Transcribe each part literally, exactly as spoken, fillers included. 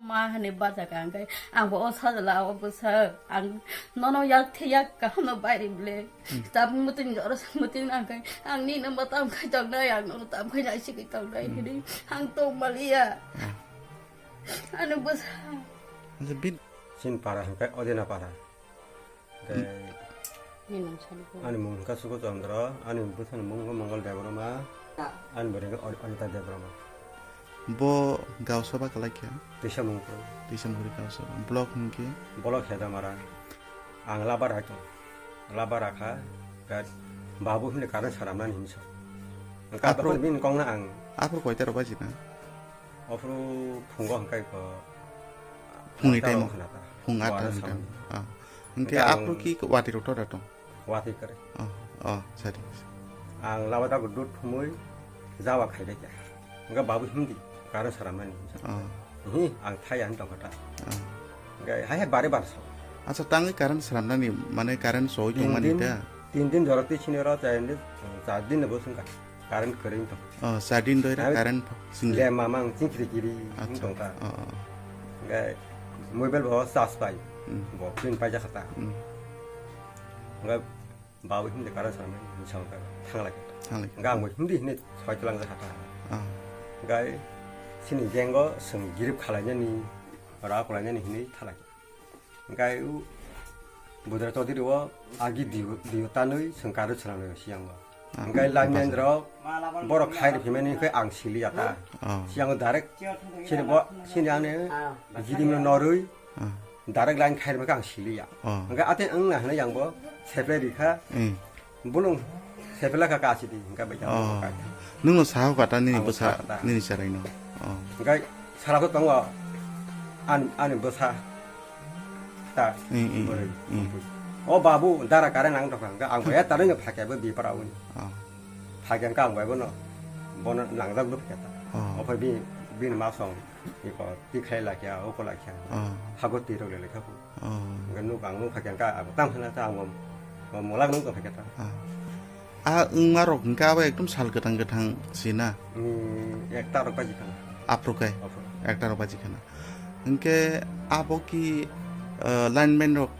Ma hani bajak ang kai, ang bo o sajla o bwsa, ang nono yak the yak kaham no bairi ble. Tabuk muting jora muting ang kai, ang ni no matam kai tong nai, ang no tam kai nai sigi tong nai hini, ang tong maliya. Ano bwsa. Sin para hingkai odena para. Tei ani mung hwnkha Suku Chandra, ani bwsani mung hwnkha Mongol Debbarma, ani bwrwi hwnkha Ani-, Anita Debbarma. Bo gausaba kwlai kha? Tisa Mungkuri. Tisa Mungkuri gausaba. Block hwnkhe? Block Hedamara. Ang laba rai tong. Laba rakha, ga-, babu hwnwi current saramnani hinwi sa. Hwnkha aphuru, bini kongna ang. Aphuru koita rok baji na? Aphuru phungo hwnkha ko. Phungni time o? Khna ta. Phung atta ni time. Ah. Hwnkhe ang aphuru ki watwi rok tora tong? Watwi kwrwi. Oh, oh, sorry. Ang laba dago dud thumui jawa khai de kya. Hwnkhe babu himdi karo saramani. Oh. Hi, ang thai ang tongkha ta. Oh. Hwnkhe hai hai bare bar so. Acha, tangwi current saramnani, mane current soi tongmani ta? Tin din, tin din jorok twi sini ro, char din, char din bo sungkha. Current kwrwi wngtong. Oh, char din doi ra current pho singya. Le mamang chingkiri kiri wngtong ta. Oh, oh. Hwnkhe mobile bo charge pai. Hmm. Bo pin pai jakha ta. Hmm. Hwnkhe babu hindi current sanai hinwi sa wngkha thanglai. Thanglai. Hwnkhe ang bo hindi hindi soi tlang jakha ta. Oh. Hwnkhe sini jengo swng girip khalainani, ra khalainani hinwi thalai. Hwnkhe u Budra Chaudhary o agi diyo, diyo tanwi swng karo chwlang siyang bo. Ah, hwnkhe lineman rok borok khai rw phimani hwnkhe ang siliya ta. Oh. Siyang direct sini bo, sini ani girim no norwi direct line khai rw khe ang siliya. Oh. Hwnkhe ate wng na hinwi yang bo seplai rikha. Hmm. Bulung sepela ka kasi di, hwnkhe bai. Oh. Nwng no saha kata nini bwsa, nini chwrai no. Oh. Hwnkhe sara to tongo, an-, ani bwsa ta. Mm, mm, bwrwi. Mm. O babu, dara current ang tongkha, hwnkhe ang bai taro no phakya bo bipara uni. Oh. Phakya hwnkhe ang bai bono, bono nangjak bo phakya ta. Oh. Ophai bi, bini ma song, iko, tikhlai lakya, oko lakya. Oh. Hago tirok le lekha ko. Oh. Hwnkhe nuk ang nuk phakya hwnkhe ang tang sana ta ang bo, bo mulak nuk phakya ta. Ah. A wngma rok hwnkhe abo ekdom sal kwthang kwthang si na? Hmm, ekta rok baji khana. Aphuru kai? Aphuru. Ekta rok baji khana. Hwnkhe abo ki, eh, lineman rok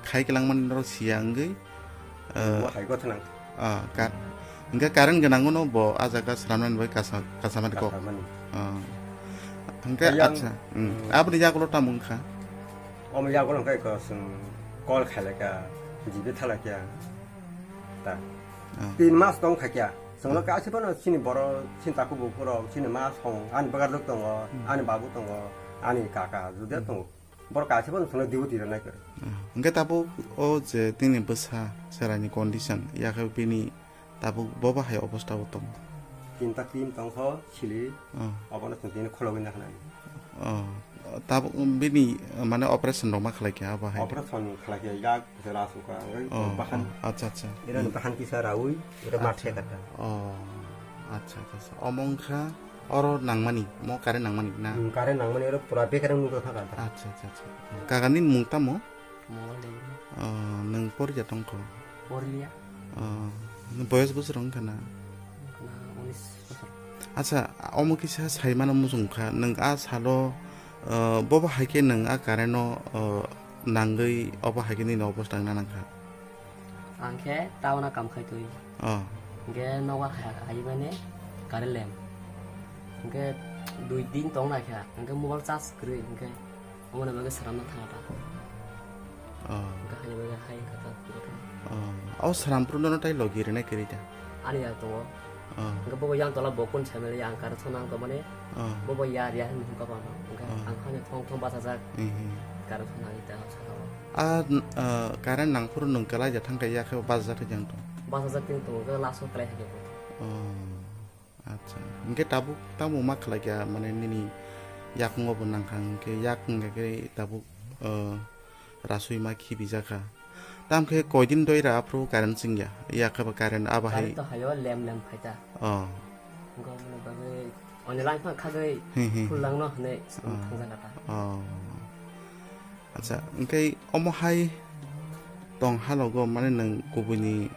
khai kwlangmani norok siya wngwi, eh, bo hai gotha nang. Ah, ka-, hwnkhe current gwnang no bo ah jaga swnamnani bai kasa, kasamani kok. Kasamani. Ah. Hwnkhe ayang, acha, hmm, hmm. Aboni yagulo tamo wngkha? Omo yagulo hwnkhe eko chwng call khailakha, jibi thalakha. Ta. Ah. Tin mas tong kha kya. Chwngno kaisa phano chini borok, chini takhuk bukhuk rok, chini ma song, ani bwkha rok tongo, hmm, ani babu tongo, ani kaka, juda, hmm, tongo. Borok kaisa phano chwngno duty rwnai kwrwi. Ah. Hwnkhe tabuk o je tini bwsa chwraini condition, yakhe bini tabuk bo bahai obostha o tongo. Tinta cream tongkho, sili, ah, obono chwng tini kholobwi nakhnani. Oh, tabuk bini, mane, operation rok ma khlai kha abo hai? Operation khlai kha, yak jora suka, oh, bahan. Oh, acha, acha. Ira, hmm, bahan kisa rawi, ira, acha, mathe kata. Oh, acha, acha, acha. Omo wngkha, oro nangmani, mo current nangmani na? Hmm, current nangmani, oro pura bekar nungkha kata. Acha, acha, acha. Kaka ni mung tamo? Mongol Debbarma. Oh, nwng porja tongkho? Porliya. Oh, nwng boyos bosor wngkha na? Wngkha na unis bosor. Acha, omo kisa saimano muchungkha, nwng a salo, oh, bobo hai khe nwng a current no, oh, nangwi obo hai khe nini obostha wngna nangkha? Ang khe town o kam khai twi. Oh. Hwnkhe nogo hai, hai mane current lamp. Hwnkhe dui din tong lai kha, hwnkhe mobile charge kwrwi, hwnkhe Omo ni bagwi swnamna thangna ta. Oh. Hwnkhe haini bagwi hai wngkha ta, wngkha ta. Oh. O swnamphru nono tai logi rwnai kwrwi da? Ani ya tongo. Oh. Hwnkhe bobo yang tola bo kun sai mali ang kar sona ang tongmani. Oh. Bobo ya riya hinwi hwnkha ba ano. Hwnkhe, oh, ang hani thong thong bachajak. Mhm. Kar sona ang ta saka o. A, ah, current nangphuru nwng kwlai ja thangkha ya khe bachajak thai jang tong? Bachajak tini tongo, hwnkhe last o kwlai hai khe bo. Oh. Acha. Hwnkhe tabuk tamo ma khlai kha, mane nini yakungo bo nangkha, hwnkhe yak wngkha khe tabuk, uh, rasui ma khibijak kha. Tamkhe koidin doi ra aphuru current chwngya, yakhe ba current abo hai. Current to hayo lem lem phaita. Oh. Wngkha omo ni bagwi online phano khagwi, hmm, hmm, full langno hwnwi, oh, thangjakha ta. Oh. Acha, hwnkhe omo hai tong halogo mane nwng kubuini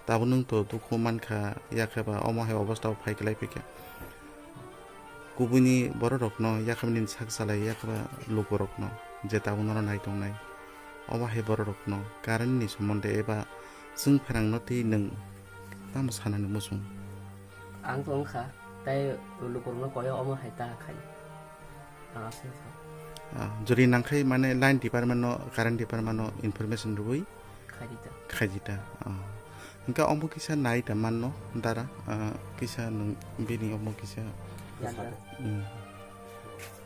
Tabuk nwng to dukhu mankha, yakhe ba omo hai obostha o phai kwlai phikha. Kubuini bororokno yakhabini sak chalai yakhaba lukurokno je tabuk nono nai tongnai. Obo hai bororokno current ni somonde eba chwng pherangno tei nwng tamo sanani muchung? Ang to wngkha, tei lukurokno koyo omo hai ta khai. Ang aswk wngkha. Ah, jori nangkhai mane line department no, current department no information rwui Khaidi ta. Khaidi ta. Ah. Hingke omo kisa nai ta manno dara, ah, kisa nwng bini omo kisa. Yanda. Hmm.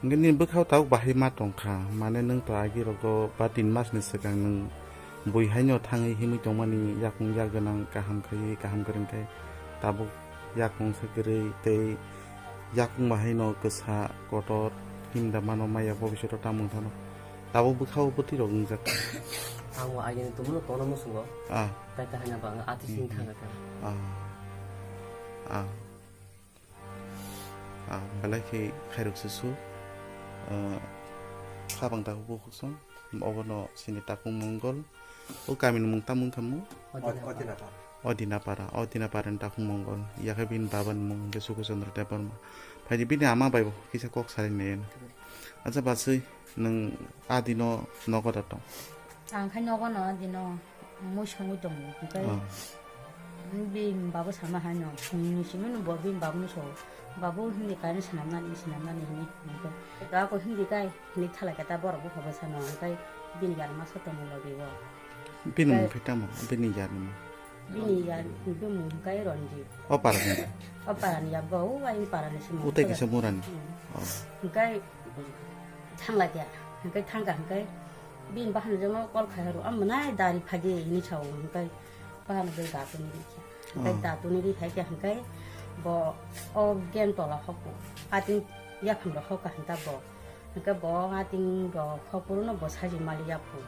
Hingke nini bwkhao tabuk bahai ma tongkha, mane nwng to agi rogo ba tin mas ni swkang nwng bui haino thangwi himwi tongmani yakung yak gwnang kaham khaiwi kaham kwrwng khe tabuk yakung se kwrwi tei yakung bahaino kwsa kotor himda mano maya bobiswto tamung thano tabuk bwkhao bwtwi rok wngjak. Ang bo agini tumungno tongna muchungo. Ah. Tai ta haina ba ang ati sini thangkha. Ah. Ah. Ah, belai khe khairok susu. Ah, khabang ta hubu khuksong. Obono sini takung mongol. O kami ni mung tamo wngkha mo? Odinapara. Odinapara. Odinapara ni takung mongol. Yakhe bini baba ni mung hwnkhe Suku Chandra Debbarma. Phaidi bini ama bai bo kisa kok salai nai. Acha bachwi nwng adino nogo da tong? Ang khai nogo no adino. Mui songwi tongo, hwnkhe Oh. Bini babu sama haino, phungni simi no bo bini babu no so, "Babu, hindi kaino swnamnani, swnamnani," hini, hwnkhe, "Ako hindi kai," hini thalai khe ta borok buphang bwsano, hwnkhe bini yar masa tongo logi o. Bini Kai- mung phi tamo, bini yar ni mung. Bini yar, bini mung hwnkhe Ranjit. O para ni. O para ni ya bo, o ai para ni simi. Utai kisa mura ni. Hmm. Oh. Hwnkhe thanglai khe, hwnkhe thangkha, hwnkhe bini bahan jongno call khai horo, "Ang mwnai dari phai di," hini sao, hwnkhe bahan jong datuni rikha. Hwnkhe Oh. datuni rikhai khe hwnkhe bo o gen tola hokku, ating yaphang rok hokka hinta bo. Hwnkhe bo ating rok hokpuru no bo saji mali yaphu.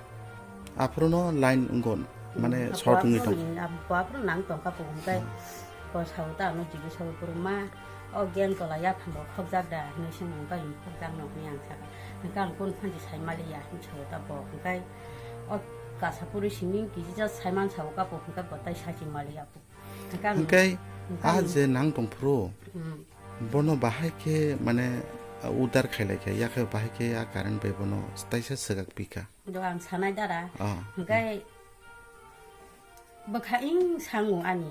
Aphuru no line wngkon, mane Hmm, short wngwi aphuru tong. Ni, ab-, bo aphuru nang tongkha po hwnkhe Hmm. bo sao ta ano jibi sao puru ma o gen tola yaphang rok hokjak da hinwi swngwi hwnkhe hokjak no hinwi ang sakha. Hwnkhe ang kunu phan di sai mali ya hinwi sao ta bo hwnkhe o kasa puri simi kisa sai man sao kha po hwnkhe bo tai saji mali ya. Hwnkhe ang, Hwnkhe hwnkhe ah ang je nang tongphuru, Hmm. bono bahai khe mane, ah, udar khailai khe, yakhe bahai khe ah current bai bono taisa swgak pika. Do ang sanai dara. Ah. Hwnkhe bwkha ing sango ani.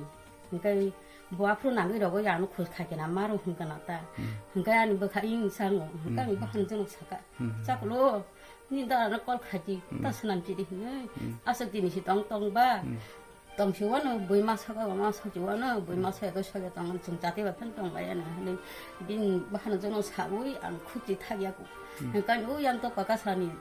Hwnkhe bo aphuru nangwi rogo ya ano khus khai khe na maro hwnkhe na ta. Hmm. Hwnkhe ani bwkha ing sango. Hwnkhe Hmm. ani bwkha ni jono saka. Hmm. Chaklo, ni dara no call khaidi, Hmm. ta swnam chidi hinwi. Hmm. Aswk tini si tong tong ba. Hmm. Tong si wano, bui ma saka, ma saka wano, bui ma saka, saka tong, chwng chati ba phan tong ba yana. Hinwi bini bahan jono sawi, ang khukti thak yaku. Hmm. Hwnkhe o yang to kaka sani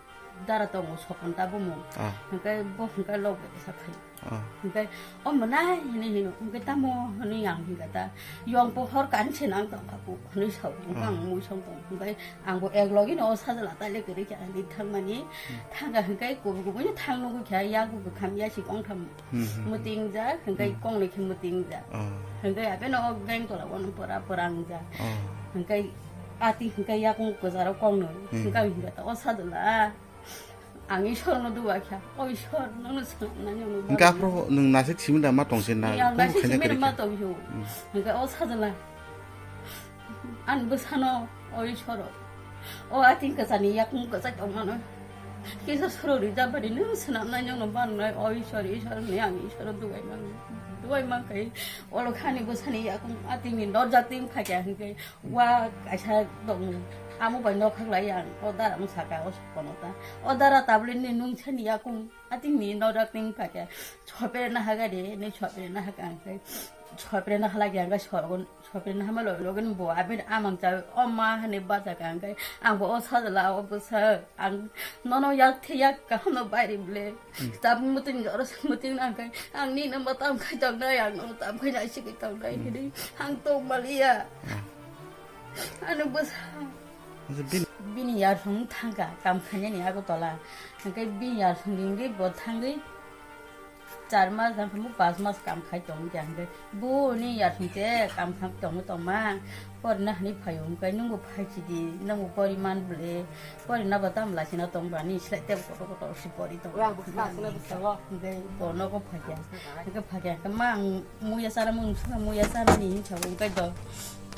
dara tongo, sokon ta bumung. Ah. Hwnkhe bo hwnkhe lok bai sa khai. Ah. Hwnkhe, "O mwnai," hinwi hino. Hwnkhe, "Tamo?" hinwi ang hinkha ta. "Yong pohor kan se nang tong kha ku," hinwi sao. Hwnkhe Ah. ang mui song tong. Hwnkhe ang bo ek logi no o sajla taile kwrwi khe ang di thangmani. Hmm. Thangkha hwnkhe kubui kubui no thang nugwi kha, yago kwkham yasi kongtham Hmm, hmm, hmm. muting jak, hwnkhe Hmm. kongnwi khe muting jak. Ah. Hwnkhe abeno o gang tola o no pora pora wng jak. Ah. Hwnkhe ati hwnkhe yakung kwcharo kongnwi. Hmm. Hwnkhe ang hinkha ta o sajla. Ang Ishwar no duwa kha. O Ishwar, nono swnamnai, nono Hingke aphuru nwng nasik simi da ma tongse na, Yang kunu nasik khaina simi kwrwi ma kha. Tong hiyo. Hmm. Hingke o sajla. Ani bwsano o Ishwar. O ating kwchani yakung kwchai tongmano. Kisa suro rijabani nwng swnamnai, nono bannai, o Ishwar, Ishwar ni ang Ishwar duwai man. Duwai man kai. Olo khani bwsani yakung ating ni norjak ting phakya hingke. Wa kaisa dong, amo bai nok khaklai ang, o dara mung saka, o sokono ta. O dara tablet ni nung sani yakung, ating ni norak ting pake. Chopre na haga de, ne chopre na haga ang kai. Chopre na hala ge ang kai sorgon, chopre na hama lo logen bo, abin amang cha, o ma hane ba cha ang kai. Ang bo o sajla, o bo sa, ang nono yak the yak ka hono bai ri ble. Hmm. Tabuk muting jora muting nang kai. Ang ni no matam khai tong nai, ang no tam khai nai sigi tong nai Hmm. hini. Ang tong maliya. Hmm. Ano bwsa. Acha bin- Bini yar song thangka, kam khainani Agartala. Hingke bini yar song ringri bo thangri. Char mas, hingke mo pas mas kam khai tong kya hingke. Bo ni yar song te kam kham tong tong ma. Pori na hani phayo hingke nung bo phai chidi, nung bo pori man bole. Pori na bo tam lai sina tong bani, slai te kotor kotor si pori tong. Hingke bo no ko phai kya. Hingke phai kya, hingke ma ang muya sana mung suna muya sana ni hingke bo hingke do.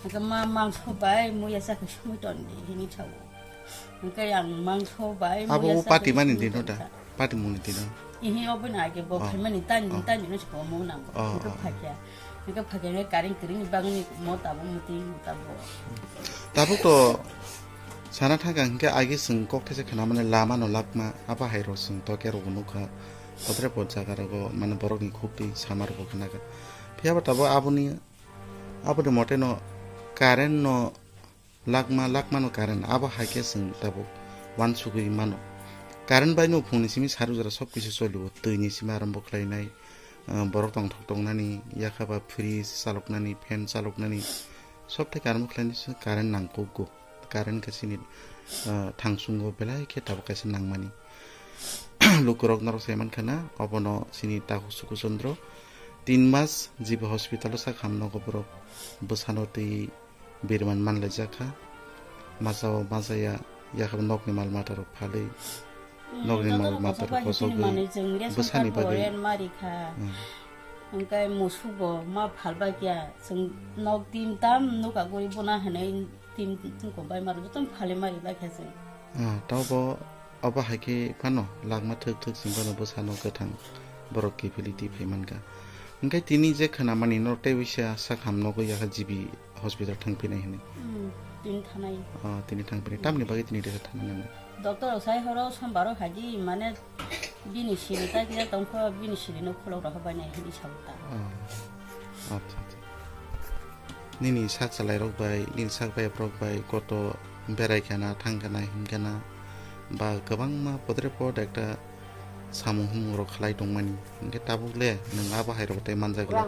Hwnkhe ma mangso bai muya chakhe sumui ton di hini sao. Hwnkhe ang mangso bai Abo muya o chakhe pati mani sumui din ton hota? Kha. Pati muni din o? Ihi obo na age bo Oh. phaimani tani Oh. tani no siko mo nang. Oh, Hwnkhe oh. phakya. Hwnkhe phakya hwnkhe karing kiring bagni mo tabo muti mo tabo. Tabuk to sana thangka hwnkhe age chwng kok thaisa khna mani lama no lakma abo hai ro chwng to khe rw nukha. Kotre bo jaga rogo mane borok ni khuk twi sama rok bo khna kha. Phiya ba tabuk aboni Aboni mote no current no lakma, lakma no current, abo hai khe chwng tabuk uansugwi mano. Current bai no phung ni simi sari jora sob kisa choli o, twi ni simi arambo khlai nai, ah, borok tongthok tong nani, yakha ba fridge chalok nani, fan chalok nani, sob thai current bo khlai nai se current nang kuk go. Current khe chini, ah, thangsungo belai khe tabuk kaisa nangmani. Lukurok norok sai mankha na, obono chini takhuk Suku Chondro tin mas G B hospital o sak hamno go borok bwsano twi birman manlaijak kha. Masa o masa ya, yakha nokni mal mata rok phalwi, nokni mal mata rok kosogwi bwsani bagwi. Hmm. Hwnkhe musuk bo ma phalbakya, chwng nok tin tam nukha guri bona hinwi tin tungko bai maro joto phale mari bai kha chwng. Ah, tabo obo hai khe phano lakma thwk thwk chwng phano bwsano kwthang borok kiphilwi twi phai mankha. Hwnkhe tini je khwnamani norok tei uisa sak ham nogo yakha G B hospital thang phinai hinwi. Hmm, tini thanai. Ah, tini thang phinai. Tamni bagwi tini rega thana nangnai? Doctor rok sai horo sombaro haji mane bini siri ta kisa tongkho, bini siri no khulok rok bai nai hinwi sao ta. Ah, acha, acha. Nini sak chalairok bai, nini sak bayaprok bai koto berai khana, thang khana, him khana, ba kwbangma podre pod ekta samung humung rok khlai tongmani. Hwnkhe tabuk le nwng abo hai rok tei manjak le.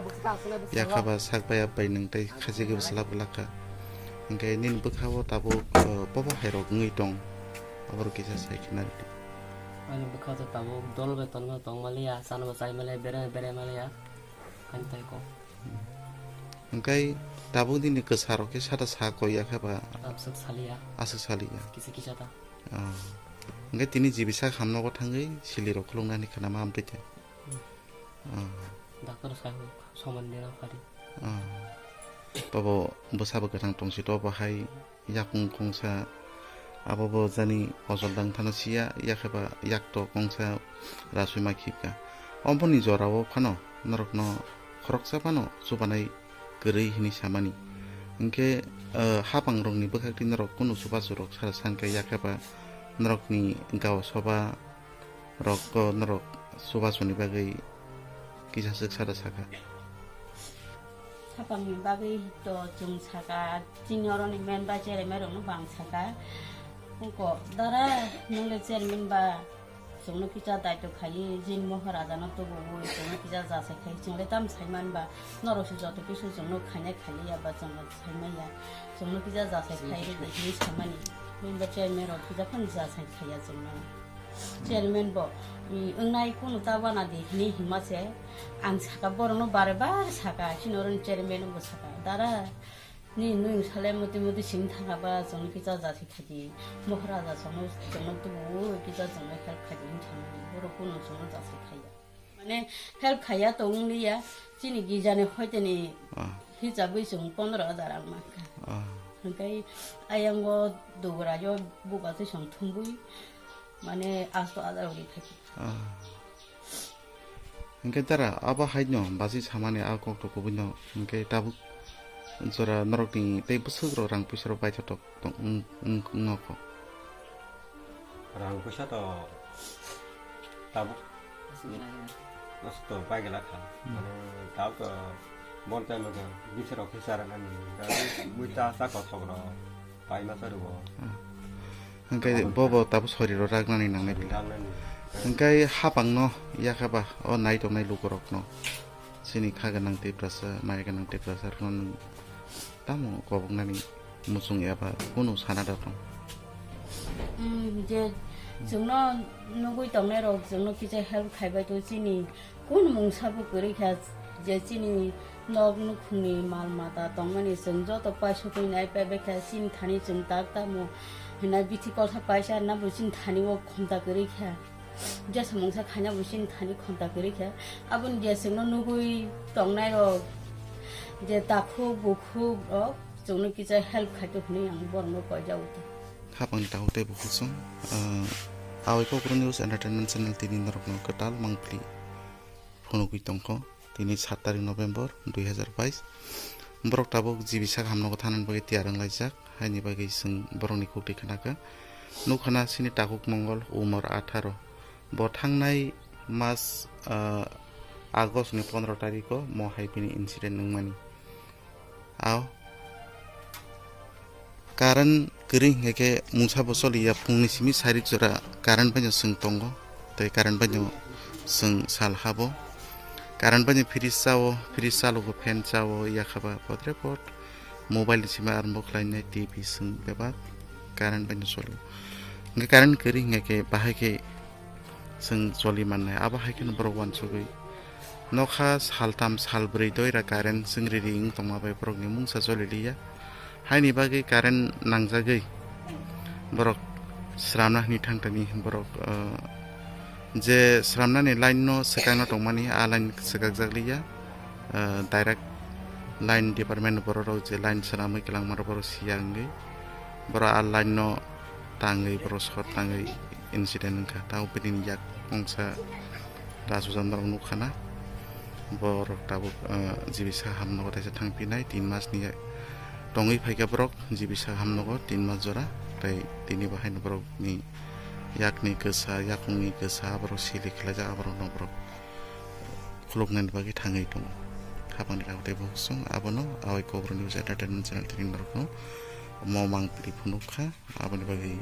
Yakha ba sak bayap bai nwng tei khachi khe bwsla bwlak kha. Hwnkhe nini bwkha o tabuk, uh, bobo hai rok wngwi tong, abo rok kisa sai khna rwdi. Ani bwkha o tabuk dol bai tongma tongma liya, chana bo chai maliya, berai berai maliya. Ani tai kok. Hwnkhe tabuk nini kwsa rok khe sada sa koi ya khe ba? Aswk saliya. Aswk saliya. Kisa kisa ta. Ah. Hwnkhe tini G B sak hamno bo thangwi sili rok khuluknani khana ma amtwi khe. Hmm. Ah. Doctor sai somani dena phari. Ah. Bobo bwsa bo kwthang tong si to bo hai. Yakung kongsa abo bo jani ojol dang thano siya, yakhe ba yak to kongsa rasui ma khipka. Oboni jora o phano norokno khoroksa phano chubanai kwrwi hinwi samani. Hinkhe, eh, hapang rokni bwkhak twi norok kunu chubachu rok sara sankhe yakhe ba norokni gao soba rok o norok chubachuni bagwi kisa swk sada sakha. Hapangni bagwi to chwng sakha, chini oroni member chairman rokno bo ang sakha. Huko dara nwng le chairman ba chwngno kisa daito khaiwi jin Moharaja no tubuwi chwngno kisa jasai khai chwng le tam saiman ba norok se joto kisu chwngno khainai khailiya ba chwngno saimanya chwngno kisa jasai khai rwdi hinwi samani member chairman rok kisa phano jasai khaiya chwngno. Chairman bo, mm, wngnai kunu ta wana di hinwi hima se ang saka borokno bare bare saka, chini oroni chairman bo saka, dara ni nui sale muti muti sing thanga ba chwngno kisa jasai khaidi, Moharaja chwngno, chwngno tubu kisa chwngno help khaidi hinwi samani, borok kunu chwngno jasai khaiya. Mane help khaiya to wngliya, chini gijani hoiteni Ah. hisabwi chwng pondro hajar ang mankha. Ah. Hwnkhe ayang o dogora yo bubachi chwng thumbwi, mane asto hajar uri thaki. Ah. Hwnkhe dara abo haino bachi samani a kok to kubui no hwnkhe tabuk jora norokni tei bwswk rok rang puisa rok baithotok tong wng, wng, wng nokho. Rang puisa to tabuk aswk to pai gela kha. Hmm. Mane tabuk to bon time rok bisa rok khe chara nani. Mui ta sa kothok rok pai ma charu bo. Hmm. Hwnkhe bobo tabuk sori rok ragnani nangnai bela. Ragnani. Hwnkhe hapang no yakha ba o nai tongnai luku rok no. Chini kha gwnang Tiprasa, mai gwnang Tiprasa rokno nwng tamo koboknani muchung eba kunu sana da tong? Mm, je chwngno nugui tongnai rok chwngno kisa help khaibai to chini kun mungsa bo kwrwi kha je chini nok nukhungni mal mata tongmani chwng joto paisugwi nai paibai kha chini thani chwng tak tamo hwnna bithi kolsa paisa na bo chini thani o khumta kwrwi kha. Jesa mungsa khaina bo chini thani khonta kwrwi kha. Aboni je chwngno nugui tongnai rok, je takhuk bukhuk rok, Chwngno kisa help khaito hwnwi ang borokno koijago ta. Khapangni takhuk tei bukhuk song, ah, Awai Kokborok News Entertainment Channel tini norokno kwtal mangpili phunugwi tongkho. Tini sat tarik November dui hazar bais. Borok tabuk G B sak hamnogo thanani bagwi tiyar wnglaijak. Haini bagwi chwng borokni kukti khnakha. Nukhana chini takhuk Mongol, umor atharo. Bo thangnai mas, ah, August ni pondro tariko mo hai bini incident wngmani. Ao current kwrwi hinkhe mungsa bo choliya, phungni simi sarik jora current baino chwng tongo, tei current baino chwng sal habo. Current baino fridge chao, fridge chalogo, fan chao, yakhaba potre pot mobile ni simi arombo khlainai, T V chwng bebak current baino cholo. Hinkhe current kwrwi hinkhe bahai khe chwng choli mannai. Abo hai kheno borok uansugwi nokha saltham salbrwi doira current chwng riri wng tongma bai borokni mungsa choli liya. Haini bagwi current nangjagwi borok sramna hwnwi thangtani borok, ah, je sramnani line no swkakno tongmani, a line swkakjak liya. Ah, direct line department borok rok je line swnamwi kwlangma rok borok siya wngwi borok a line no tangwi borok short tangwi incident wngkha. Tamo bini yak mungsa Rasu Chandra rok nukha na borok tabuk, ah, G B sak hamnogo teisa thangphinai tin mas ni tongwi phaikha borok G B sak hamnogo tin mas jora tei tini bo haino borok ni yakni kwsa yakungni kwsa borok sili khlaijak aborok no borok khuluknani bagwi thangwi tongo. Khapangni kabo tei bukhuk song abono Awai Kokborok News Entertainment Channel tini norokno omo mangpili phunuk kha. Aboni bagwi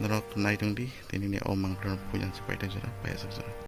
norok naitongdi, tinini o mangpilino puilang se paithak jora, paithak jora.